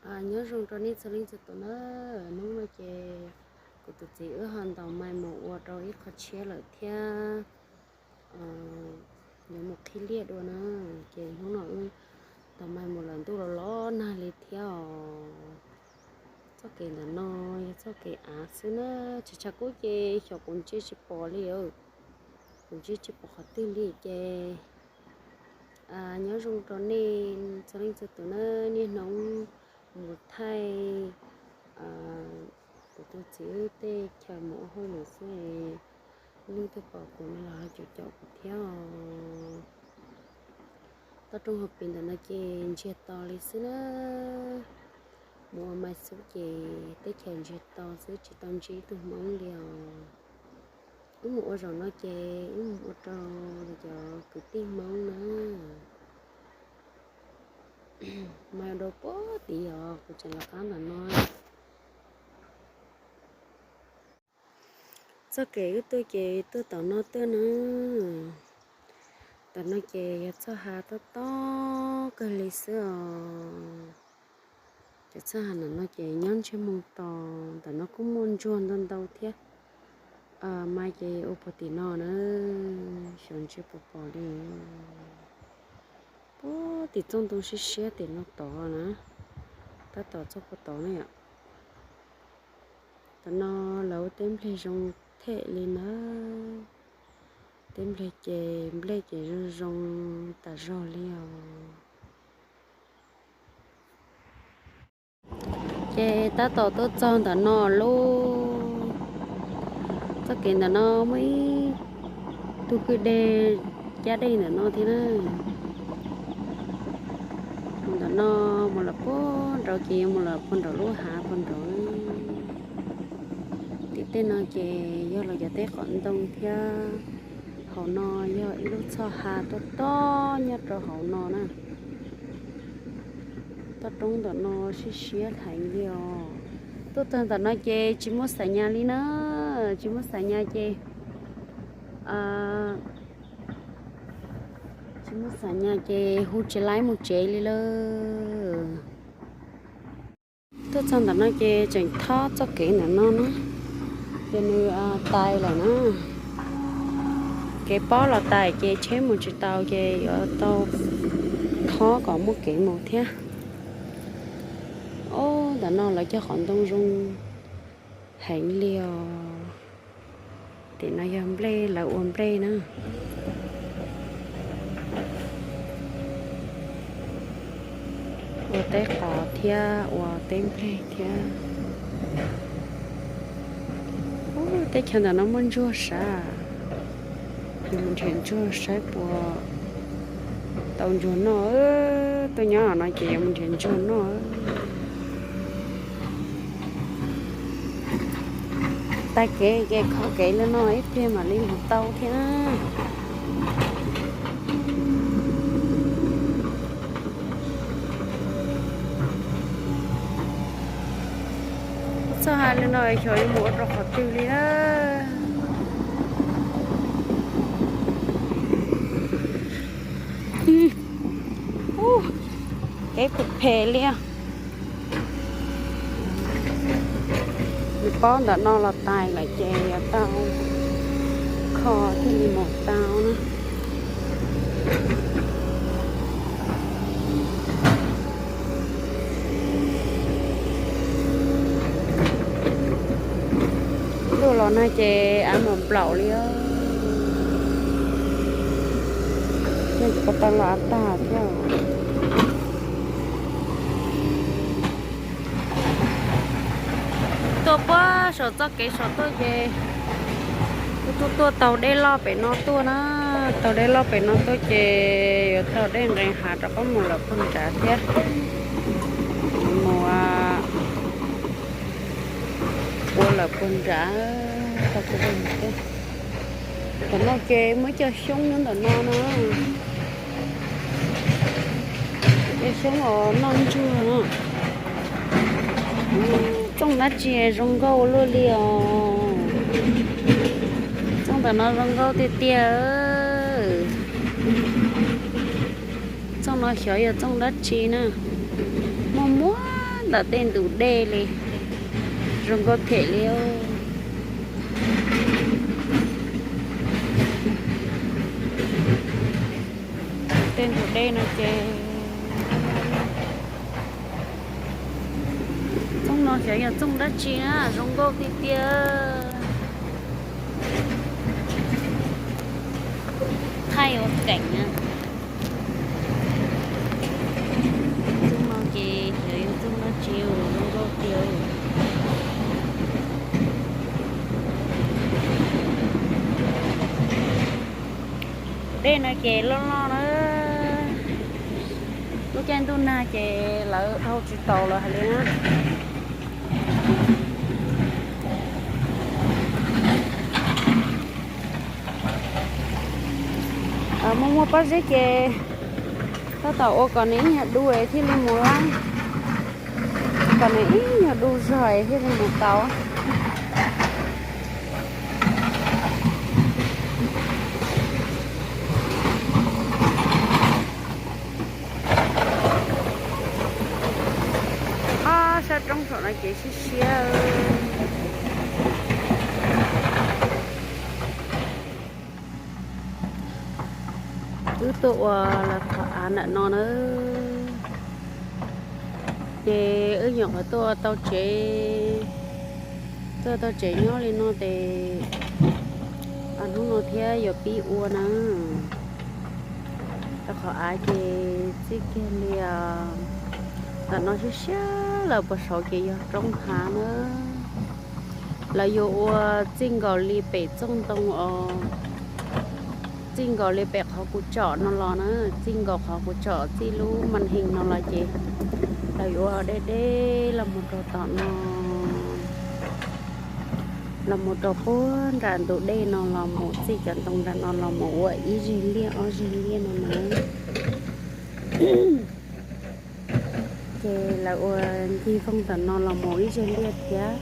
Nyob zoo rau nej txhua leej txhua tus na. Hnub no ces kuv tus txiv wb ho ntaus mais mus ua rau ib qho tshiab lawm thiab, yuav mus qhib liaj dua na. Ces hnub no wb ntaus mais mus lawm ntuj los los nag li thiab os. Txoj kev ntawm no yog txoj kev av xwb na. Tsis tshav kub ces xyov kuv ntsia tsis pom li, kuv ntsia tsis pom qhov twg li ces nyob zoo rau nej txhua leej txhua tus na. Niaj hnub mus thaij kuv tus txiv wb tej chaw mus ua hauj lwm xwb, nej twb pom kuv no los ho caum caum kuv thiab os. Toj roob hauv pes ntawm no ces ntsiag to li xwb na. Mus ua mais xwb ces teb chaws ntsiag to xwb tsis tau ntsib ib tug Hmoob li os. Wb mus ua zaum no ces wb mus ua rau cov kwv tij Hmoob na. Mas dua puag tid os, kuv tseem lawv qab ntawm no. Txoj kev wb tuaj ces tuaj tom no tuaj na. Tom no ces yog txoj ha tob tob kawg li xwb os. Cov txoj ha ntawm no ces nyob ntsiag moo to, ntawm no kuj muaj ntsuag ntau ntau thiab. Mas ces ua puag tim no na, xyov ntshe puas pom li. Puag tim txoj ntoo siab siab tim no tod na, tab tom txoj puag tod na yom. Tam no lawv ua teb nplej zoo them li na. Teb nplej ces nplej ces zoo zoo tas zog li os. Ces tab tom tuaj txog ntawm no lauj. Txoj kev ntawm no muaj ib tug kwj deg cab dej ntawm no thiab na. Mus ntawm no mus lawm puag nraud ces yuav mus lawm puag nraum lub hav puag nraud na. Tim tej no ces yog lawv cov teb qhov ntoo thiab. Hauv no yog ib lub txoj ha tob tob nyob rau hauv no na. Toj roob ntawm no siab siab heev li os. Tuaj txog ntawm no ces tsis muaj xaim nyas li na, tsis muaj xaim nyas ces, tsis muaj xaim nyas ces hu tsis laib mus tsev li lawm. Tuaj txog ntawm no ces tseem thob txoj kev ntawm no na, ces nws tais lawm na. Kev pob los tais ces tsheb mus tsis tau ces yuav tau thob kom muaj kev mus thiab. Ob, ntawm no lawv cog qhov ntoo zoo heev li os. Tim no yog nplej, lawv ua nplej na. Ua teb qos thiab ua teb nplej thiab. Ub, teb chaws ntawm no muaj ntsuag sav, yuav mus nrhiav ntsuag saib puas tau ntsuag noj. Tuaj nyob no ces yuav mus nrhiav ntsuag noj. Tag kev ces kho kev li no ib pliag mam li mus tau thiab. Txoj ha li no xyov yuav mus ua rau qhov twg li na. Ub, kev phem phem li. Nws pob ntawm no los tais lawm ces yuav tau kho thiaj li mus tau na. Ntuj los nag ces av mus nplaum li. Ko taw los av tag thiab. Tuaj puag saum txoj kev saum tuaj ces kuv tuaj tuaj taug dej loj pem no tuaj na. Taug dej loj pem no tuaj ces yuav taug dej nqes hav rov qab mus lawm puag nrad thiab. Mus ua lawm puag nrad tau kuv thiab. Ntawm no ces muaj ib co xyoob nyob ntawm no na. Cov xyoob os noj ntsuag no. Txooj dab tsi zoo nkauj ua luaj li os. Txooj ntawm no zoo nkauj tiag tiag. Txooj no xyov yog txooj dab tsi na. Muaj muaj ntawm tej ntug dej li, zoo nkauj them li. Tej ntug dej no ces, txooj no xyov yog txooj dab tsi na, zoo nkauj tiag tiag. Thaij ua keem na. Txooj no ces xyov yog txooj dab tsi, zoo nkauj tiag. Dej no ces loj loj na. Lub caij ntuj nag ces lawv dhau tsis taus lawm hais li na. Muaj muaj pob zeb ces tab tom ua kom nws ib nyuag du thiaj li mus lawm. Kom nws ib nyuag du zog thiaj li mus tau. Ob sab roob saum no ces siab siab. Wb tuaj ua lawv qhov av ntawm no na. Ces wb nyuam qhuav tuaj tau tsev, tuaj tau tsev nyob li no ces hnub no thiab yuav pib ua na. Lawv qhov av ces txij kiag li ntawm no siab siab lawm puag saud ces yog roob hav na. Lawv yuav ua txij nkaus li pem txooj ntoo os, txij nkaus li pem qhov kuv tsom no los na, txij nkaus qhov kuv tsom txij lub mas hees no los ces lawv yuav ua deb deb los mus rau tom no, los mus rau puag nram ntug dej no los mus txij cov ntoo nram no los mus ua ib zeg liaj ob zeg liaj no na. Ces lawv ua ncig voog tom no los mus ib zeg liaj thiab.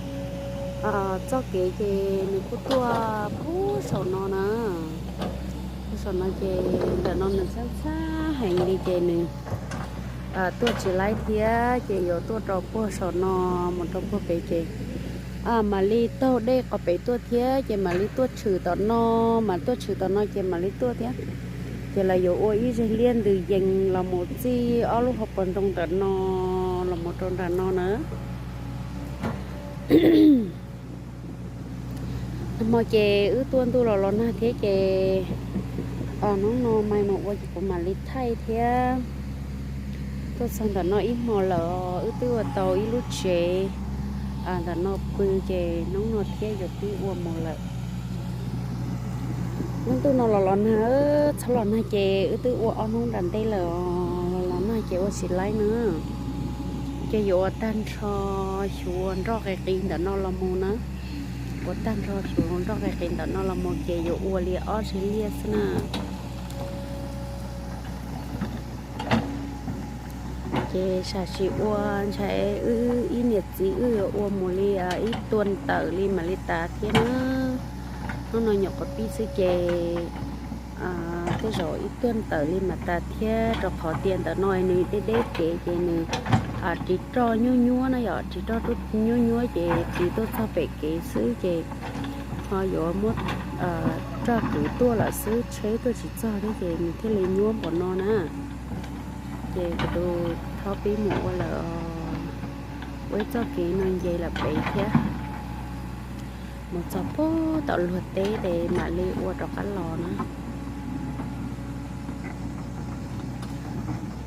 Txoj kev ces nws kuj tuaj puag saum no na. Puag saum no ces ntawm no nws txhab txhab heev li ces nws tuaj tsis laib thiab ces yuav tuaj rau puag saum no mus rau puag pem ces mam li taug dej qhov pem tuaj thiab ces mam li tuaj tshwm tom no, mam tuaj tshwm tom no ces mam li tuaj thiab. Ces lawv yuav ua ib zeg liaj ntws yees los mus txij ob lub hauv paus ntoo nram no los mus rau nram no na. Nag hmo ces wb tuaj ntuj los los nag thiab ces hnub no mas mus ua ces kuv mam li thaij thiab. Tuaj txog ntawm no ib hmos lawm, wb twb ua tau ib lub tsev ntawm no pw ces hnub no thiab yuav pib ua mus lawm. Lub ntuj no los los nag, txhob los nag ces wb twb ua ob hnub nram ntej lawm, los los nag ces ua tsis laib na. Ces yuav ua tag nrho xyuas nroj qis qis ntawm no los mus na. Ua tag nrho xyuas nroj qis qis ntawm no los mus ces yuav ua li ob zeg liaj xwb na. Ces sam sim ua ntshai wb ib niam txiv wb yuav ua mus li ib tuag ntawm li mam li tas thiab na. Hnub no nyuam qhuav pib xwb ces tej zaum ib tuag ntawm li mam tas thiab, rau qhov tias ntawm no nws deb deb kev ces nws ris roj nyuab nyuab na yom, ris roj nyuab nyuab ces ris tuaj txog pem kev xwb ces ho yuav muab roj kwv tuaj lawm xwb, tsheb tuaj tsis txog thiab ces nws thiaj li nyuab npaum no na. Ces kuv tus thob pib mus ua lawm, ua ib txoj kev no nce lawm pem thiab, mus txog puag tom luag teb ces mam li ua rov qab los na.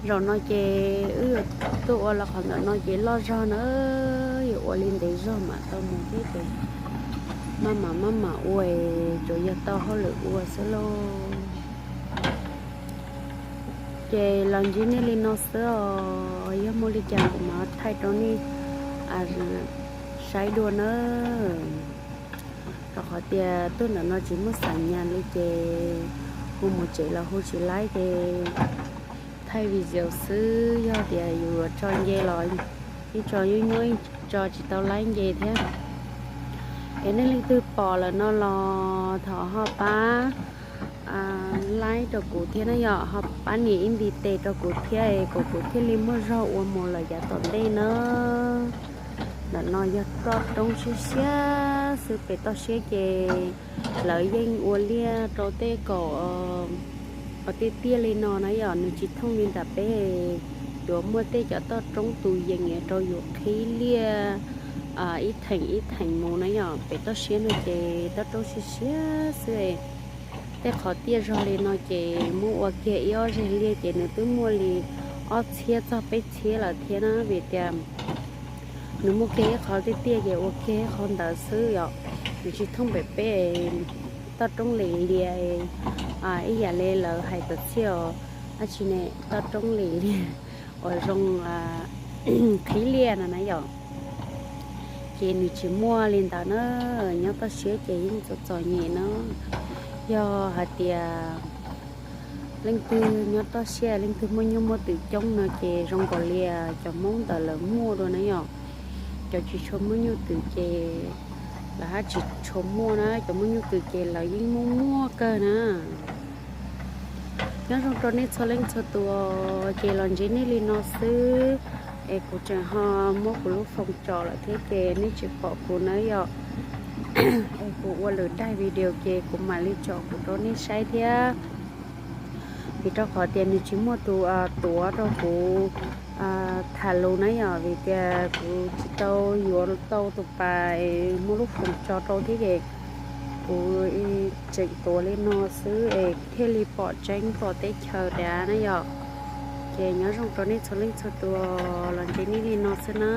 Zaum no ces wb yuav tuaj ua los qhov ntawm no ces loj zog na, yuav ua li ntev zog mam tau mus thiab ces maj mam maj mam ua, tsuas yog tau hauj lwm ua xwb lauj. Ces los ntsib nej li no xwb os, yog muaj li cas kuv mam thaij rau nej saib dua na. Rau qhov tias tuaj ntawm no tsis muaj xam nyas li ces hu mus tsev los hu tsis laib ces thaij video xwb, yog tias yus yuav tso nce los yeej tso nyuaj nyuaj, tso tsis tau laib nce thiab. Es nej leej twg pom lawm no los thov ho pab laib rau kuv thiab na yom, ho pab nias ib ntiv tes rau kuv thiab es kom kuv thiaj li muaj zog ua mus lawm yav tom ntej na. Ntawm no yog toj roob siab siab xwb, pem toj siab ces lawv yeej ua liaj rau tej kaum tiaj tiaj li no na yom, nws tsis thooj li nram peb yuav muaj tej cov toj roob tus yees rau yus qhib liaj ib theem ib theem mus na yom. Pem toj siab no ces toj roob siab siab xwb. Tej qhov tiaj zog li no ces muab ua kiag ib ob zeg liaj ces nws twb muaj li ob txhiab txog peb txhiab lawm thiab na, vim tias nws muaj kiag ib qhov tiaj tiaj ces ua kiag ib qhov ntawd xwb yom. Nws tsis thooj pem peb toj roob lim lias ib yam li lawv hais tawm txhiaj os, dab tsi ne, toj roob lim lias uas zoo qhib liaj no na yom. Ces nws tsis muaj li ntawd na, nyob toj siab ces yeej txom txom nyem na. Yog hais tias leej twg nyob toj siab leej twg muaj nyuj muaj twm coob no ces zoo nkaus li cov Hmoob ntawd lawv muaj dua na yom. Cov tsis tshua muaj nyuj twm ces lawv haj tsis tshua muaj na, cov muaj nyuj twm ces lawv yeej muaj muaj kawg na. Nyob zoo rau nej txhua leej txhua tus, ces los ntsib nej li no xwb. Es kuv tseem ho muab kuv lub foos tso lawm thiab ces nej tsis pom kuv na yom. Es kuv ua lwm daim video ces kuv mam li tso kuv rau nej saib thiab. Vim rau qhov tias nws tsis muaj tus tuav rau kuv tham lus na yom, vim tias kuv tsis tau yuav tau tus pas muab lub foos tso rau thiab ces kuv tseem tuav li no xwb es thiaj li pom tseeb pom teb chaws dav na yom. Ces nyob zoo rau nej txhua leej txhua tus, los ntsib nej li no xwb na.